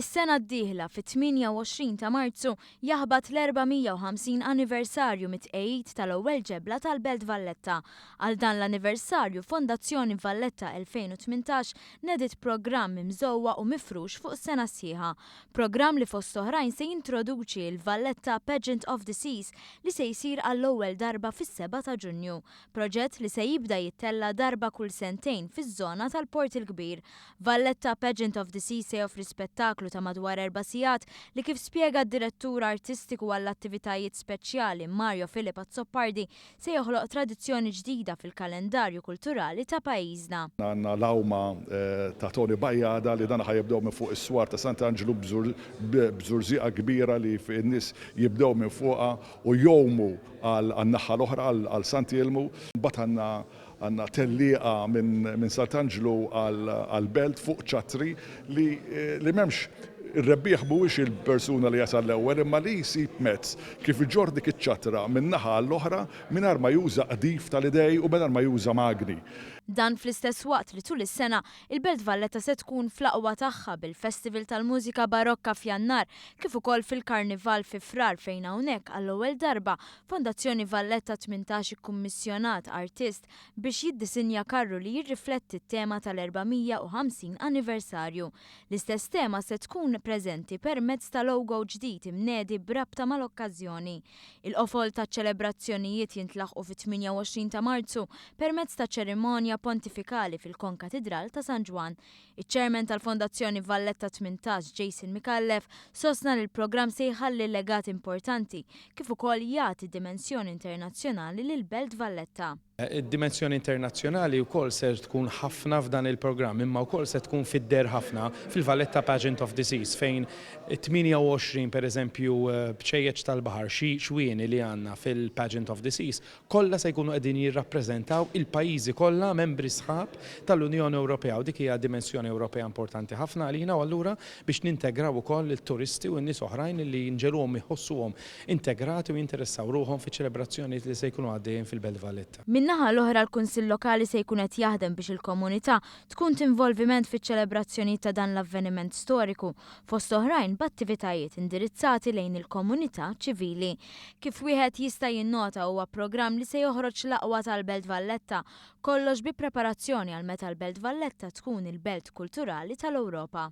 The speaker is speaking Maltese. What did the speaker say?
Is-sena d-dieħla, fit-28 ta' Marzu, jaħbat l-450 anniversarju mit-tqegħid tal-ewwel ġebla tal-Belt Valletta. Għal dan l-anniversarju, Fondazzjoni Valletta 2018 nediet programm imżewwaq u mifrux fuq sena sħiħa. Programm li fost oħrajn se jintroduċi l-Valletta Pageant of the Seas li se jsir għall-ewwel darba fis-7 ta' Ġunju. Proġett li se jibda jittella' darba kull sentejn fiż-żona tal-Port il-Kbir. Valletta Pageant of the Seas se joffri spettaklu ta' madwar erba' sigħat li kif spjega d-Direttur Artistiku għall-Attivitajiet Speċjali Mario Philip Azzopardi se joħloq tradizzjoni ġdida fil-kalendarju kulturali ta' pajjiżna. Għandna l-għawma ta' Tony Bajada li dan ħa jibdew minn fuq is-swar ta' Sant'Anġlu b'żurżieqa kbira li n-nies jibdew minn fuqha u jgħumu għan-naħa l-oħra għal Sant'Ielmu. Imbagħad għandna Għandna tellieqa minn Sant'Anġlu għall-Belt fuq ċattri li li m'hemmx ir-rebbieħ mhuwiex il-persuna li jasal l-ewwel imma li jsib mezz kif iġorr dik iċ-ċattra minn naħa għall-oħra mingħajr ma juża qdif tal-idej u mingħajr ma juża magni. Dan fl-istess waqt li tul is-sena, il-Belt Valletta se tkun fl-aqwa tagħha bil-Festival tal-Mużika Barokka f'Jannar kif ukoll fil-Karnival fi Frar fejn hawnhekk għall-ewwel darba Fondazzjoni Valletta 18 ikkummissjonat artist biex jiddisinja karru li jirrifletti t-tema tal-450 anniversarju. L-istess tema se tkun preżenti permezz ta' logo ġdid imnedi b'rabta mal-okkażjoni. Il-qofol taċ-ċelebrazzjonijiet jintlaħqu fit-28 ta' Marzu permezz ta' ċerimonja pontifikali fil-Konkatidral ta' San Ġwann. Iċ-Chairman tal-Fondazzjoni Valletta 18, Jason Micallef, sostna li l-programm se jħalli legat importanti, kif ukoll jagħti dimensjoni internazzjonali lill-Belt Valletta. Id-dimensjoni internazzjonali wkoll ser tkun ħafna f'dan il-programm, imma wkoll se tkun fid-deher ħafna fil-Valletta Pageant of the Seas fejn 28 pereżempju bċejjeċ tal-baħar, xi xwieni li għandna fil-Pageant of the Seas kollha se jkunu qegħdin jirrappreżentaw il-pajjiżi kollha membri sħab tal-Unjoni Ewropea u dik hija dimensjoni Ewropea importanti ħafna għalina u allura biex nintegraw ukoll it-turisti u n-nies oħrajn li nġegħluhom iħossuhom integrati u jinteressaw ruħhom fiċ-ċelebrazzjonijiet li se jkunu għaddejjin fil-Belt Valletta. Min-naħa l-oħra l-Kunsill Lokali se jkun qed jaħdem biex il-komunità tkun t'involviment fiċ-ċelebrazzjonijiet ta' dan l-avveniment storiku, fost oħrajn b'attivitajiet indirizzati lejn il-komunità ċivili. Kif wieħed jista' jinnota huwa programm li se joħroġ l-aqwa tal-Belt Valletta, kollox bi preparazzjoni għal meta l-Belt Valletta tkun il-Belt Kulturali tal-Ewropa.